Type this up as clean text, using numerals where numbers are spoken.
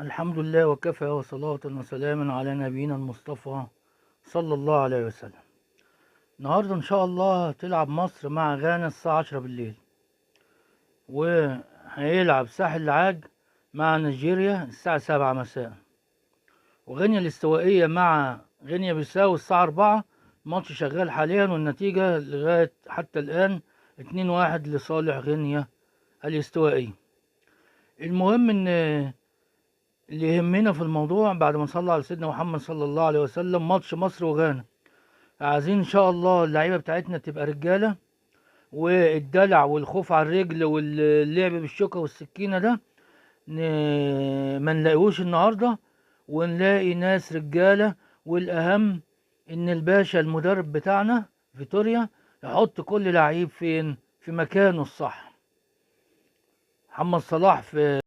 الحمد لله وكفى وصلاة وسلاما على نبينا المصطفى صلى الله عليه وسلم. النهاردة إن شاء الله تلعب مصر مع غانا الساعة 10 بالليل، وهيلعب ساحل العاج مع نيجيريا الساعة 7 مساء، وغينيا الاستوائية مع غينيا بيساو الساعة 4. الماتش شغال حاليا، والنتيجة لغاية حتى الآن 2-1 لصالح غينيا الاستوائية. المهم إن اللي يهمنا في الموضوع بعد ما نصلي على سيدنا محمد صلى الله عليه وسلم، ماتش مصر وغانا. عايزين ان شاء الله اللعيبة بتاعتنا تبقى رجاله، والدلع والخوف على الرجل واللعب بالشوكة والسكينة ده ما نلاقيهوش النهارده، ونلاقي ناس رجاله. والاهم ان الباشا المدرب بتاعنا فيتوريا يحط كل لعيب فين في مكانه الصح. محمد صلاح في